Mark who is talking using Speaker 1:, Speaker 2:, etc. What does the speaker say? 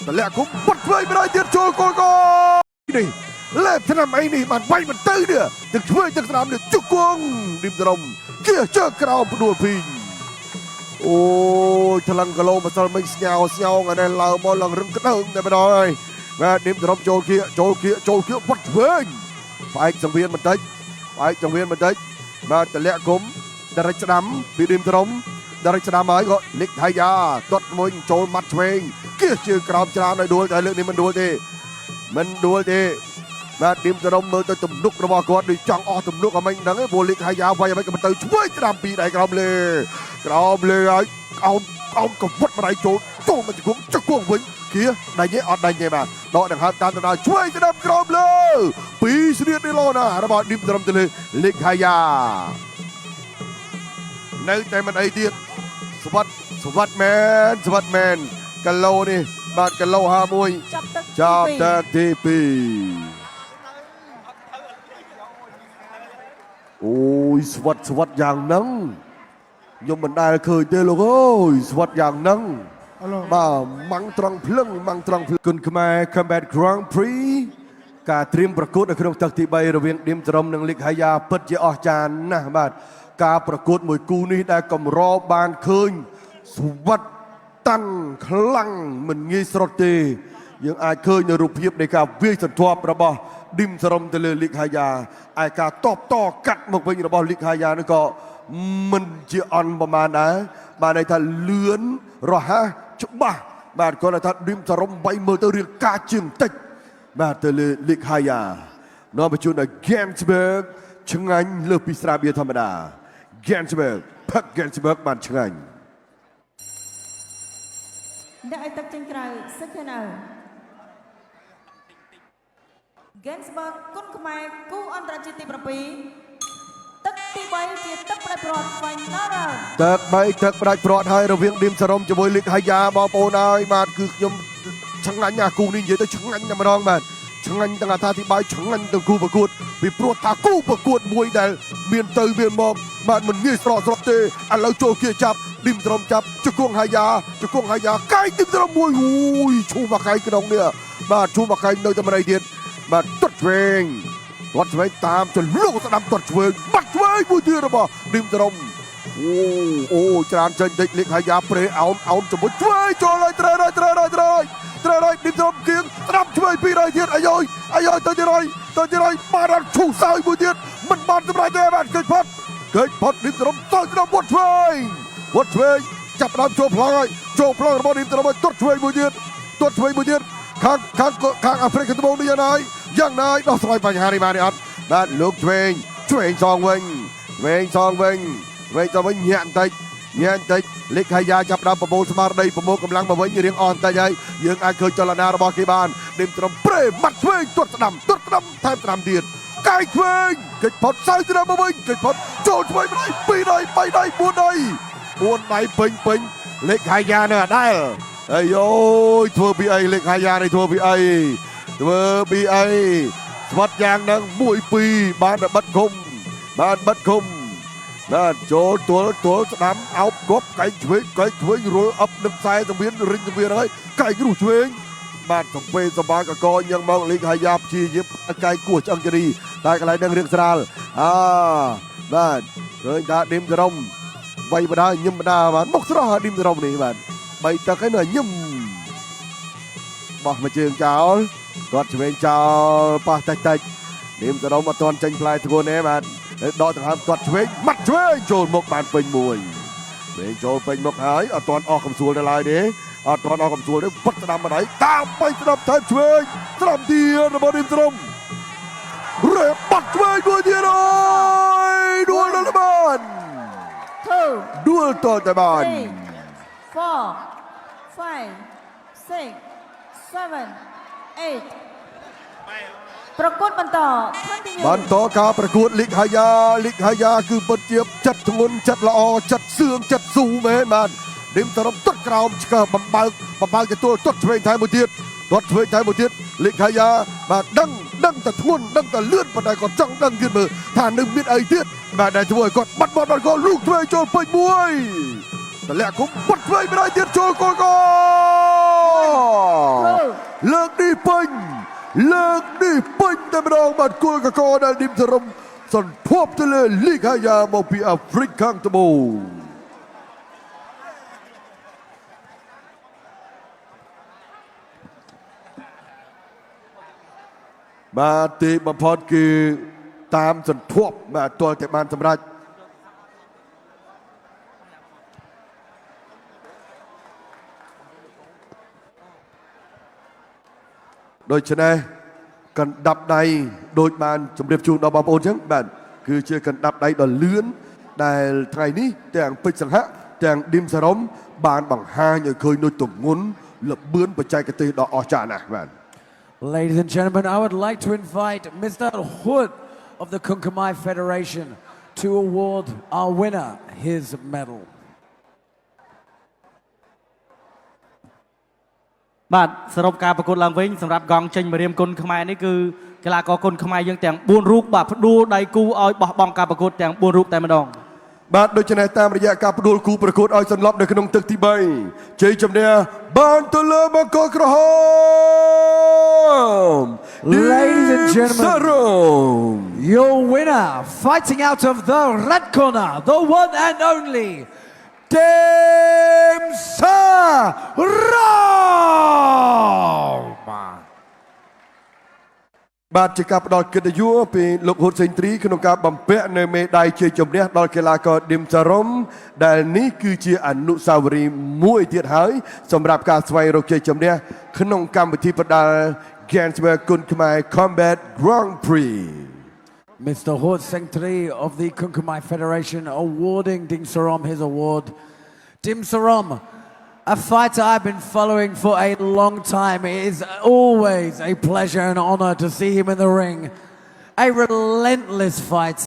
Speaker 1: តម្លាក់គុំពុតឆ្វេងម្ដងទៀតចូលគោលកនេះលេបឆ្នាំអីនេះបានវាយមិនទៅនេះទឹកឆ្វេងទឹកស្ដាំនេះជង្គង់ឌីមសរំជាជើងក្រោមផ្ដួលពីងអូយថ្លឹងគីឡូម្សិលមិញស្ញោស្ញោថ្ងៃនេះឡើងមកឡើងរឹងក្តើងតែម្ដងហើយបាទឌីមសរំចូលគៀកចូលគៀកចូលគៀកពុតឆ្វេងផ្អែកសង្វៀនបន្តិចផ្អែកសង្វៀនបន្តិចបាទតម្លាក់គុំដរិចស្ដាំពីឌីមសរំដរិចស្ដាំហើយក៏លិកថៃយ៉ាទាត់មួយចូលម៉ាត់ឆ្វេងគៀសជើងក្រោមច្រើនឲ្យដួលតែលើកនេះមិនដួលទេមិនដួលទេបាទឌីមសរំមើលទៅទំនុករបស់គាត់ដូចចង់អស់ទំនុកឲ្យមិនដឹងទេព្រោះលិកថៃយ៉ាវាយឲ្យក៏មិនទៅឆ្វេងស្ដាំពីរដៃក្រោមលើក្រោមលើហើយអោមអោមកវត់ម្ដាយចូលចូលមកជង្គង់ជង្គង់វិញគៀដៃទេអត់ដៃទេបាទដកដង្ហើមតាមដំណើរឆ្វេងស្ដាំក្រោមលើពីរស្នៀតនេះលោណារបស់ឌីមសរំទៅលើលិកថៃយ៉ានៅតែមិនអីទៀតស្វិតស្វិតមែនស្វិតមែនគីឡូនេះបាទគីឡូ51
Speaker 2: ចាប់ទឹក
Speaker 1: ចាប់
Speaker 2: ទី
Speaker 1: ទឹកទី2អូយស្វិតស្វិតយ៉ាងហ្នឹងខ្ញុំមិនដែលឃើញទេលោកអើយស្វិតយ៉ាងហ្នឹងបាទម៉ាំងត្រង់ភ្លឹងម៉ាំងត្រង់ភ្លឹងគុណខ្មែរ Combat Grand Prix ការត្រៀមប្រកួតនៅក្នុងទឹកទី3រវាងឌីមត្រមនិងលីកហាយ៉ាពិតជាអស្ចារ្យណាស់បាទការប្រកួតមួយគូនេះដែលកម្របានឃើញស្វិតតាន់ខ្លាំងមិនងាយស្រុតទេយើងអាចឃើញនៅរូបភាពនៃការវាយសន្ធាប់របស់ឌីមសរមទៅលើលីកហាយ៉ាឯការតបតកាត់មកវិញរបស់លីកហាយ៉ានេះក៏មិនជាអន់ប្រមាណដែរបាទន័យថាលឿនរហ័សច្បាស់បាទគាត់ថាឌីមសរមបីមើលទៅរៀងកាជាងតិចបាទទៅលើលីកហាយ៉ានាំបញ្ជូនដល់ Ganzberg ឆ្ងាញ់លើសពីស្រាបៀរធម្មតា Ganzberg ផឹក Ganzberg បានឆ្ងាញ់
Speaker 2: អ្នកឲ្យទឹកចេញក្រៅ second out Gainsbourg គុណខ្មែរគូអន្តរជាតិទី7ទឹកទី3ជាទឹកផ្ដាច់ព្រាត់ final round
Speaker 1: ទឹកបីទឹកផ្ដាច់ព្រាត់ហើយរវាងឌីមសរ៉ុមជាមួយលីកហាយ៉ាបងប្អូនហើយបាទគឺខ្ញុំឆ្ងាញ់អាគូនេះនិយាយទៅឆ្ងាញ់តែម្ដងបាទឆ្ងាញ់ទាំងអត្ថាធិប្បាយឆ្ងាញ់ទាំងគូប្រកួតពីព្រោះថាគូប្រកួតមួយដែលមានទៅមានមកបាទមិនងាយស្រកស្រកទេឥឡូវចូលគៀចាប់ឌីមសរ៉ុមចាប់ជង្គង់ហាយ៉ាជង្គង់ហាយ៉ាកែងឌីមសរ៉ុមមួយអូយឈូមកកែងក្នុងនេះបាទឈូមកកែងនៅតែម្ដីទៀតបាទទាត់ឆ្វេងទាត់ឆ្វេងតាមចលុកស្ដាំទាត់ឆ្វេងបាត់ឆ្វេងមួយទៀតរបស់ឌីមសរ៉ុម អូអូច្រើនចេញតិចលិកហាយ៉ាប្រេអោនអោនជាមួយឆ្វេងចូលហើយត្រូវហើយត្រូវហើយត្រូវហើយត្រូវហើយឌីមត្រំគៀងត្រាប់ឆ្វេងពីរហើយទៀតអាយយអាយយទៅទៀតហើយទៅទៀតហើយបានអត់ឈូសើយមួយទៀតមិនបានសម្រេចទេបាទគេចផុតគេចផុតឌីមត្រំទៅត្រំវត្តឆ្វេងវត្តឆ្វេងចាប់ដើមចូលប្លង់ហើយចូលប្លង់របស់ឌីមត្រំហើយទាត់ឆ្វេងមួយទៀតទាត់ឆ្វេងមួយទៀតខាងខាងខាងអាហ្វ្រិកត្បូងនេះយ៉ាងណាយ៉ាងណាដោះស្រាយបញ្ហានេះបានទេអត់បាទលោកឆ្វេងឆ្វេងសងវិញឆ្វេងសងវិញ វិញទៅវិញញាក់បន្តិចញាក់បន្តិចលិចហាយ៉ាចាប់ដើមប្រមូលស្មារតីប្រមូលកម្លាំងមកវិញរៀងអស់បន្តិចហើយយើងអាចឃើញចលនារបស់គេបានឌីមត្រឹមប្រេម៉ាត់ឆ្វេងទាត់ស្ដាំទាត់ស្ដាំថែមស្ដាំទៀតកែងឆ្វេងកិច្ចផុតសើស្ដាំមកវិញកិច្ចផុតចូលឆ្វេងម្ដងពីរដៃបីដៃបួនដៃបួនដៃពេញពេញលិចហាយ៉ានៅអដែលអាយយធ្វើពីអីលិចហាយ៉ានេះធ្វើពីអីធ្វើពីអីស្វិតយ៉ាងហ្នឹង1 2បានតែបិទគុំបានបិទគុំ បាទចូលទល់ទល់ស្ដាំអោបគប់កែងឆ្វេងកែងឆ្វេងរុលអឹបនឹងខ្សែសង្វៀនរិញសង្វៀនហើយកែងរុះឆ្វេងបាទសំពេសបាកកញ៉ឹងមកលីកហាយ៉ាព្យាយាមកែងគោះឆ្អឹងជរីតែកន្លែងនឹងរៀងស្រាលអាបាទឃើញថាឌីមសរំវៃបដាញឹមបដាបាទមុខស្រស់ឌីមសរំនេះបាទបីទឹកឯនោះញឹមបោះមួយជើងចោលគាត់ឆ្វេងចោលប៉ះតិចតិចឌីមសរំអត់ទាន់ចេញផ្លែធ្ងន់ទេបាទ ដកដង្ហើមទាត់ឆ្វេងម៉ាត់ឆ្វេងចូលមុខបានពេញមួយឆ្វេងចូលពេញមុខហើយអត់ទាន់អស់កំសួលនៅឡើយទេអត់ទាន់អស់កំសួលទេវត្តស្ដាំម្ដាយតាមបីស្ដាំថែមឆ្វេងស្ដាំទៀតរបស់ឌីមត្រឹមរេបាត់ឆ្វេងមួយទៀតអើយដួលដល់បាន
Speaker 2: 2
Speaker 1: ដួលតតែបាន
Speaker 2: 3 4 5 6 7 8ប្រកួតបន្ត continue
Speaker 1: បន្តការប្រកួតលីកហាយ៉ាលីកហាយ៉ាគឺពិតជាចិត្តធ្ងន់ចិត្តល្អចិត្តសឿងចិត្តស៊ូមែនបាទឌីមត្រឹមទាត់ក្រោមឆ្កឹះបំបើកបំបើកទទួលទាត់ឆ្វេងថែមមួយទៀតទាត់ឆ្វេងថែមមួយទៀតលីកហាយ៉ាបាទដឹងដឹងតែធ្ងន់ដឹងតែលឿនប៉ុន្តែគាត់ចង់ដឹងទៀតមើលថានឹងមានអីទៀតបាទដែលធ្វើឲ្យគាត់បាត់បត់បាត់កលូកឆ្វេងចូលពេញមួយតម្លាក់គុំបាត់ឆ្វេងម្ដងទៀតចូលគោលកោ លើកនេះពេញលើកនេះពេញតែម្ដងបាទគល់កកដែលឌីមសរុំសន្ធាប់ទៅលើលីកហាយ៉ាមកពីអាហ្វ្រិកខាងត្បូងបាទទីបំផុតគឺតាមសន្ធាប់បាទទាល់តែបានសម្រេច ដូច្នេះកណ្ដាប់ដៃដូចបានជម្រាបជូនដល់បងប្អូនចឹងបាទគឺជាកណ្ដាប់ដៃដ៏លឿនដែលថ្ងៃនេះទាំងពេជ្រសង្ហៈទាំងឌីមសារ៉ុមបានបង្ហាញឲ្យឃើញនូវទម្ងន់លបឿនបច្ចេកទេសដ៏អស្ចារ្យណាស់បាទ
Speaker 3: Ladies and gentlemen, I would like to invite Mr. Hood of the Kun Khmer Federation to award our winner his medal.
Speaker 4: បាទសរុបការប្រកួតឡើងវិញសម្រាប់កង់ចេញម្រាមគុណខ្មែរនេះគឺកីឡាករគុណខ្មែរយើងទាំង4រូបបាទផ្ដួលដៃគូឲ្យបោះបង់ការប្រកួតទាំង4រូបតែម្ដង
Speaker 1: បាទដូច្នេះតាមរយៈការផ្ដួលគូប្រកួតឲ្យសន្លប់នៅក្នុងទឹកទី3ជ័យជំនះបានទៅលើបង្គោលក្រហម
Speaker 3: Ladies and gentlemen.
Speaker 1: ឌីមសារ៉ុម
Speaker 3: Your winner, fighting out of the red corner, the one and only Dim Sarom.
Speaker 1: បាទជាការផ្ដល់កិត្តិយសពីលោកហ៊ុតសេងទ្រីក្នុងការបំពាក់នៅមេដាយជ័យជំនះដល់កីឡាករឌីមសារ៉ុមដែលនេះគឺជាអនុស្សាវរីយ៍មួយទៀតហើយសម្រាប់ការស្វែងរកជ័យជំនះក្នុងកម្មវិធីប្រដាល់ Ganzberg គុនខ្មែរ Combat Grand Prix.
Speaker 3: Mr. Hort Sengtri of the Kun Khmer Federation awarding Ding Sarom his award. Dim Sarom, a fighter I've been following for a long time. It is always a pleasure and honor to see him in the ring. A relentless fighter.